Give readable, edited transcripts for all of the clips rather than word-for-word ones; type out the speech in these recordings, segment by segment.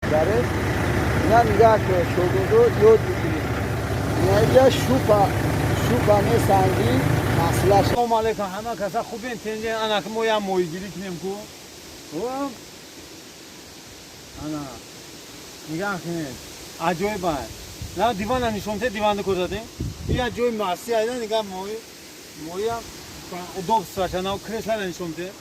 Мегзарем. Ина нигаҳ кун, шогирдо ёд бигиред. Инаҷа шупа шупа месанҷӣ маслаш. Салому алейкум, ҳама каса хубен, тенҷен. Ана ки мо як моҳигирӣ кунем ку. Ана нигаҳ кунед, аҷоиб ай. На, дивана нишонте, диванда кӯзадем. Я ҷои маси айда, нигаҳ, моҳи моҳиам удобство ша. На, креслара нишонте,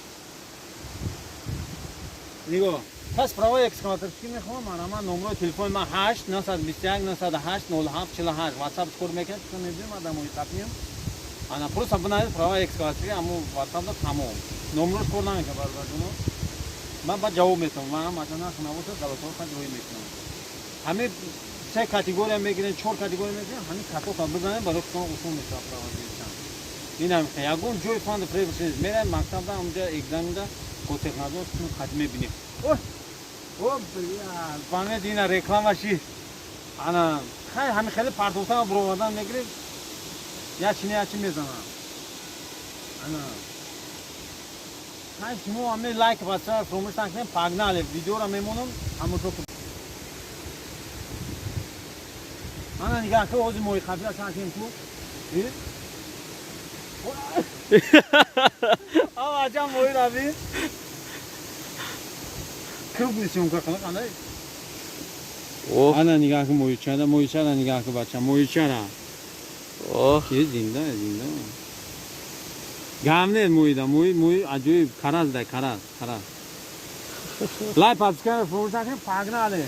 нигоҳ. Пас права экскаваторчики мехоҳам, мана номрои телефони ман 8 921 908 07 48. Ватсап кор мекунад, чун мебинем адамои қапием. Ана, просто бинавис права экскаваторчики, аммо ватсап да тамом. Номрош кор намекунад, бародарҷоно. Ман баъд ҷавоб метавам, ман ҳам аса нарх набошад, золотоқа ҷоӣ мекунам. Ҳамин се категория мегирем, чор категория мегирем, ҳамин катока бизанем, барои худтон осон мешавад права гирифтан. Инам ягон ҷои фанду фреб нест. Мераем мактабда, онҷа экзаменда гостехнадзор қад мебинем. О, бля, фаҳмед, ина реклама ши. Ана хай, ҳамин хеле партофтан буровардан мегирем, я чи не, я чи мезанам. Ана хай, шумо ҳаме лайк ва фаромӯш накунем. Погнали, видеоро мемонам, тамошо кун. Ана нигаҳ ку, ҳозир моҳи қабила чанд ку. Ава аҷам моҳи рави. Крупный съёмка кунак, ана. Ох. Ана нигаҳ ку, моҳичара, моҳичара нигаҳ ку, бача, моҳичара. Ох. Е, зинда, зинда. Гам не моҳида, моҳи, моҳи аҷоиб, караз дай, караз, караз. Лайк, подписка фаромӯш накунед, погнали.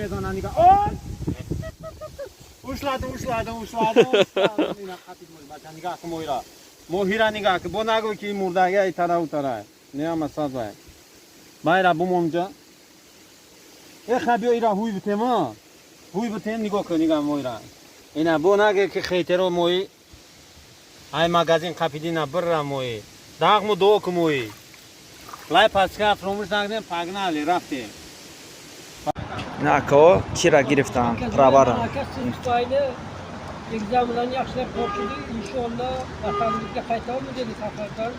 Мезана, нигаҳ. Ой! Ушладым, ушладым, ушладым, ушладым. Ина қапид моҳи, бача, нигаҳ ку моҳира. Моҳира нигаҳ ку, бо нагӯ ки мурдага и тара у тара. Не, ама сад вай. Байра бумонҷа. Э, ха, биё ира ҳуй битем, а? Ҳуй битем, нигоҳ кун, нигаҳ моҳира. Ина бо наге ки хейтеро моҳи. Ай магазин қапидина бирра моҳи. Дағму дуо ку моҳи. Лайк, подписка фаромӯш накунед, погнали, рафтем. Ина акао чира гирифтан, правара. Aka, siz tufayli экзаменlarni yaxshilab topshirdik. Inshaalloh vatanimizga qaytamiz dedi safardan.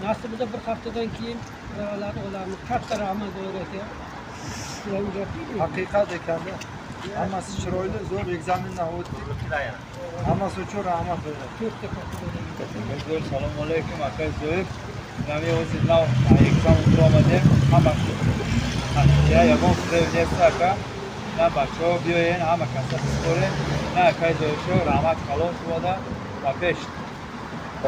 Nasib bo'lsa, bir haftadan keyin права larni olamiz. Katta rahmat, Zoir aka. Sizlarga. Haqiqat ekanda, hammasi chiroyli, zo'r экзамен dan o'tdik. Hammasi uchun rahmat. To'rtta katta. Zo'r, salom alaykum, aka Zoir. Nami o'zi нав экзамен омадем, ҳама я ягон фреб нест, ака. На, бачаҳо биёен, ҳама каса биспорем. На, акай Зоиршо, раҳмат калон шумода ва пеш.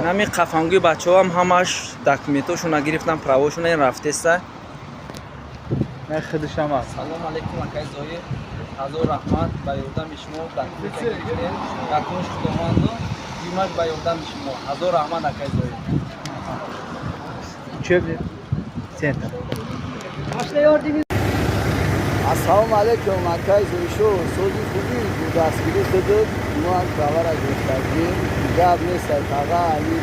Нами қафангӯи бачаҳоам ҳамаш документошона гирифтан, правошона рафтеста. На, худашам аст. Салом алейкум, акай Зоир, ҳазор раҳмат ба ёрдами шумо документа гирифтем. Якумш худованду, дуюмаш ба ёрдами шумо. Ҳазор раҳмат, акай Зоир. Учебный центр. Boshlayordingiz. Ассалому алайкум, акай Зоишо, сози хуби бо дастгирӣ худут мо ҳам правара гирифтагим. Гап нест, таға ами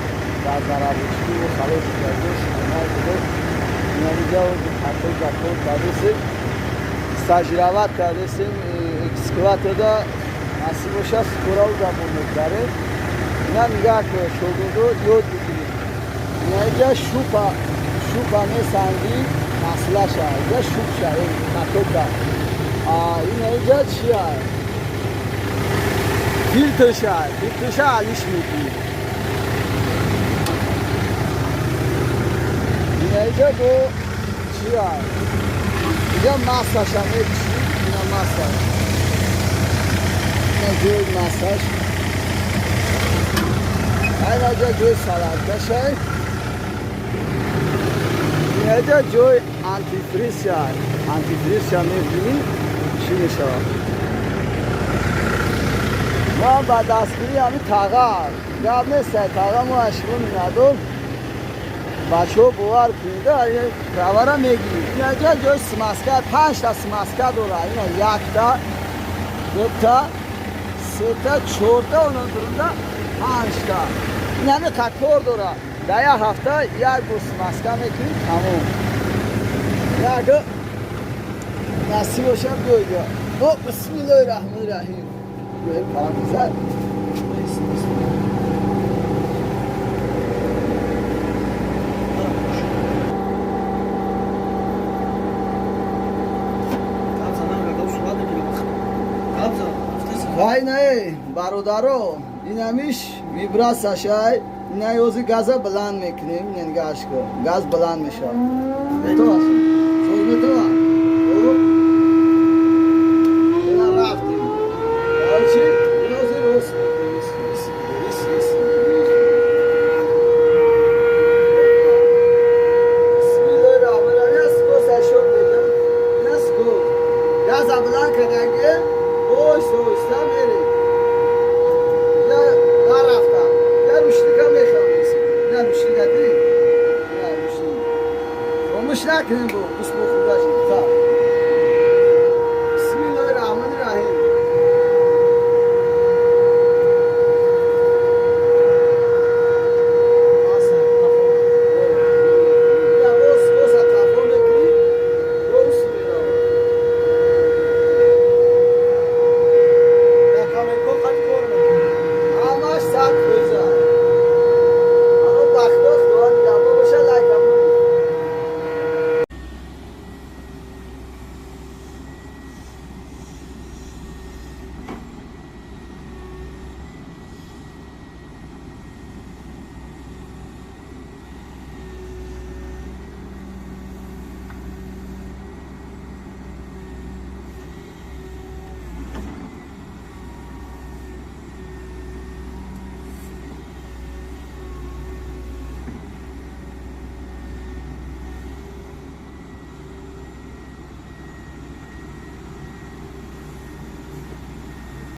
дар зарабочкӣ мо халос шудагим, шумонай худут. Инамиҷа ҳатто закор кардесем, стажировать кардесем, экскаваторда насиб боша, скоро узамон мегзарем. Ина нигаҳ кун, шогирдо ёд бигиред. Инаҷа шупа шупа месанҷӣ маслаша, иҷа шупша катока. Инаҷа чия? Филтрша, филтрша алиш мекунӣ. Инаҷа бо чия? Иҷа массаша мекушӣ, ина масса. Ина ҷои массаш. Айнаҷа ҷои соляркашай. Инаҷа ҷои антифризша. Антифризша мебинӣ, чӣ мешавад? Мо ба дастгирии ҳами таға, гап нест, таға, мо аз шумо миннатдор. Бачаҳо, бовар кунед, правара мегирид. Инаҷа ҷои смазка, панҷта смазка дора. Ина якта, дута, сета, чорта, она дурунда панҷта. Ин ҳами кор дора. Дар як ҳафта як бор смазка мекунӣ, тамом. Як насиб бошад, биёед. О, бисмиллоҳи раҳмони раҳим. Биёед, парамиза. Вай, не, бародаро, инамиш вибратсияшай. Ина ёзи газа баланд мекунем, нигаҳш ку, газ баланд мешавад. Метова, соз метова. Ина рафтем. Короче, ёзи рост мекунем. Ис, ис, ис, ис, ис. Бисмиллоҳи раҳмони раҳим. Ина скорость ашон медам. Ина скорость. Газа баланд кардаги, оҳиста оҳиста мерем. Я нарафтам. Я ручника мехам. Ина ручника дидӣ? Ина ручник. Хомӯш накунем бо. Дӯст.